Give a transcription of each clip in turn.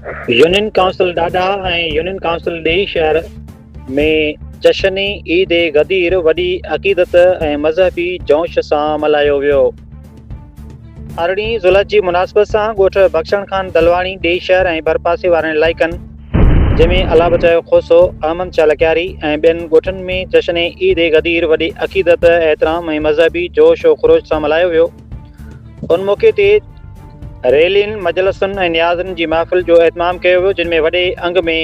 Union council ڏاڏا ۽ union council ڏيئي شهر ۾ جشن عيد غدير وڏي عقيدت ۽ مذهبي جوش سان ملهايو ويو. ارڙهين ذوالحج جي مناسبت سان ڳوٺ بخشڻ خان دلواڻي ڏيئي شهر ۽ ڀرپاسي وارن علائقن جنهن ۾ الله بچايو کوسو، احمد شاهه لڪياري ۽ ٻين ڳوٺن ۾ جشن عيد غدير وڏي عقيدت، احترام ۽ مذهبي جوش و خروش سان ملهايو ويو. ان موقعي تي ريلين، مجلسن ۽ نيازن جي محفل جو اهتمام ڪيو ويو، جن ۾ وڏي انگ ۾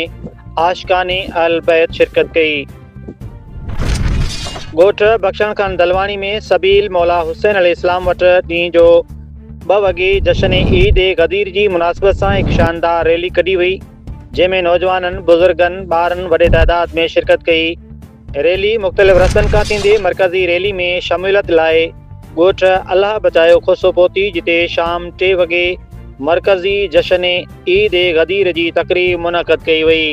عاشقان اهل بيت شرڪت ڪئي. ڳوٺ بخشڻ خان دلواڻي ۾ سبيل مولا حسين عليه السلام وٽ ڏينهن جو ٻه وڳي جشن عيد غدير جي مناسبت سان هڪ شاندار ريلي ڪڍي وئي، جنهن ۾ نوجوانن، بزرگن، ٻارن وڏي تعداد ۾ شرڪت ڪئي. ريلي مختلف رستن کان ٿيندي مرڪزي ريلي ۾ شموليت لاء ڳوٺ الله بچايو کوسو پهتي جتي شام ٽي وڳي مرڪزي جشن عيد غدير جي تقريب منعقد ڪئي وئي.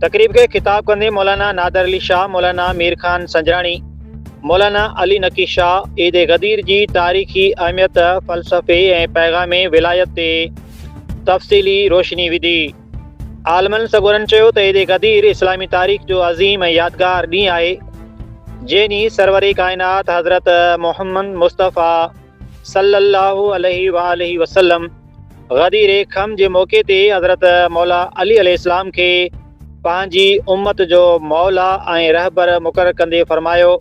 تقريب کي خطاب ڪندي مولانا نادر علي شاهه، مولانا مير خان سنجراڻي، مولانا علي نقي شاهه عيد غدير جي تاريخي اهميت، فلسفي ۽ پيغام ولايت تي تفصيلي روشني وڌي. عالمن سڳورن چيو ته عيد غدير اسلامي تاريخ جو عظيم ۽ يادگار ڏينهن آهي، جنهن ڏينهن سرور ڪائنات حضرت محمد مصطفيٰ صلي الله عليه واٰله وسلم غدير خم جي موقعي تي حضرت مولا علي عليه السلام کي پنهنجي امت جو مولا ۽ رهبر مقرر ڪندي فرمايو،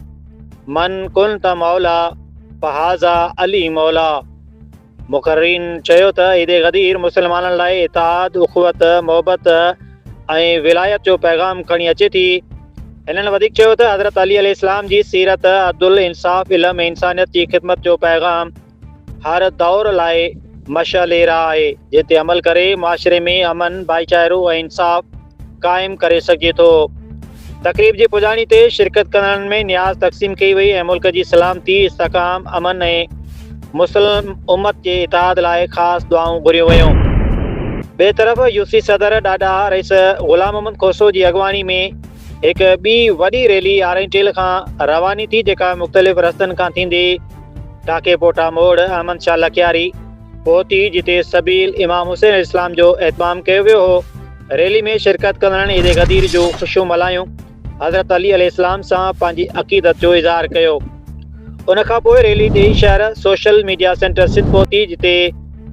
من ڪنت مولا فهذا علي مولا. مقررين چيو ته عيد غدير مسلمانن لاء اتحاد، اخوت، محبت ۽ ولايت جو پيغام کڻي اچي ٿي. هنن وڌيڪ چيو ته حضرت علي عليه السلام جي سيرت، عدل، انصاف، علم ۽ انسانيت جي خدمت جو پيغام هر دور لاء مشعل راهه آهي، جنهن تي عمل ڪري معاشري ۾ امن، ڀائيچارو ۽ انصاف قائم ڪري سگهجي ٿو. تقريب جي پڄاڻي تي شرڪت ڪندڙن ۾ نياز تقسيم ڪئي وئي ۽ ملڪ جي سلامتي، استحڪام، امن ۽ مسلم امت جي اتحاد لاء خاص دعائون گهريون ويون. ٻئي طرف يو سي صدر ڏاڏا رئيس غلام محمد کوسو جي اڳواڻي ۾ هڪ ٻي وڏي ريلي آرائين کان رواني ٿي جيڪا مختلف رستن کان ٿيندي ٽاڪي پوٽا موڙ، احمد شاهه لڪياري، پهتي جتي سبيل امام حسين عليه السلام جو اهتمام ڪيو ويو هو. ريلي ۾ شرڪت ڪندڙن عيد غدير جون خوشيون ملهايون، حضرت علي عليه السلام سان پنهنجي عقيدت جو اظهار ڪيو. ان کان پوء ريلي ڏيئي شهر سوشل ميڊيا سينٽر سنڌ پهتي جتي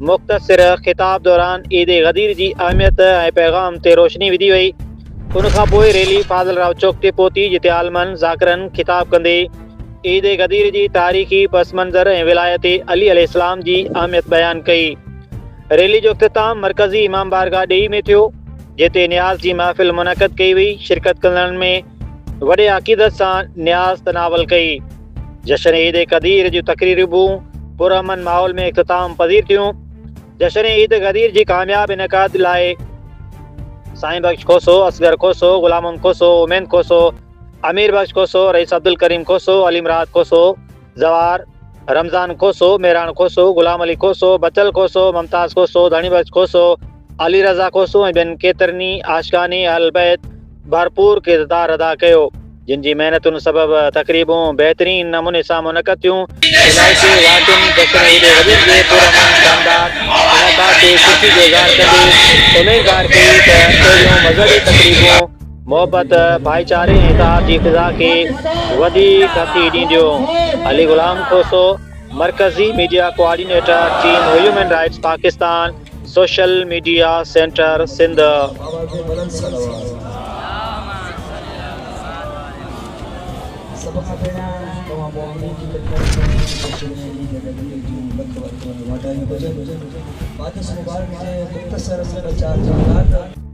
مختصر خطاب دوران عيد غدير جي اهميت ۽ پيغام تي روشني وڌي وئي. ان کان پوء ريلي فاضل راء چوڪ تي پهتي جتي عالمن، ذاڪرن خطاب ڪندي عيد غدير جي تاريخي پس منظر ۽ ولايت علي عليه السلام جي اهميت بيان ڪئي. ريلي جو اختتام مرڪزي امام بارگاهه ڏيئي ۾ ٿيو، جتي نياز جي محفل منعقد ڪئي وئي، شرڪت ڪندڙن ۾ وڏي عقيدت سان نياز تناول ڪئي. جشن عيد غدير جون تقريبون پرامن ماحول ۾ اختتام پذير ٿيون. جشن عيد غدير جي ڪامياب انعقاد لاء سائين بخش کوسو، اصغر کوسو، غلام محمد کوسو، اميد کوسو، امير بخش کوسو، رئيس عبدالڪريم کوسو، علي مراد کوسو، زوار، رمضان کوسو، ميراڻ کوسو، غلام علي کوسو، بچل کوسو، ممتاز کوسو، ڌڻي بخش کوسو، علي رضا کوسو ۽ ٻين ڪيترن ئي عاشقان اهل بيت ڀرپور ڪردار ادا ڪيو، جن جي محنتن سبب تقريبون بهترين نموني سان منعقد ٿيون. علائقي واسين جشن عيد غدير جي پرامن شاندار انعقاد تي خوشي جو اظهار ڪندي اميد ظاهر ڪئي ته اهڙيون مذهبي تقريبون محبت، ڀائيچاري ۽ اتحاد جي فضا کي وڌيڪ هٿي ڏينديون. علي غلام کوسو، مرڪزي media coordinator, team human rights Pakistan, social media centre Sindh. سڀ کان پهريان توهان مؤمنين جي خدمت ۾ جشن عيد غدير جون لک واڌايون هجن. مادس مبارڪ جي مختصر ۾ ٻه چار جملات.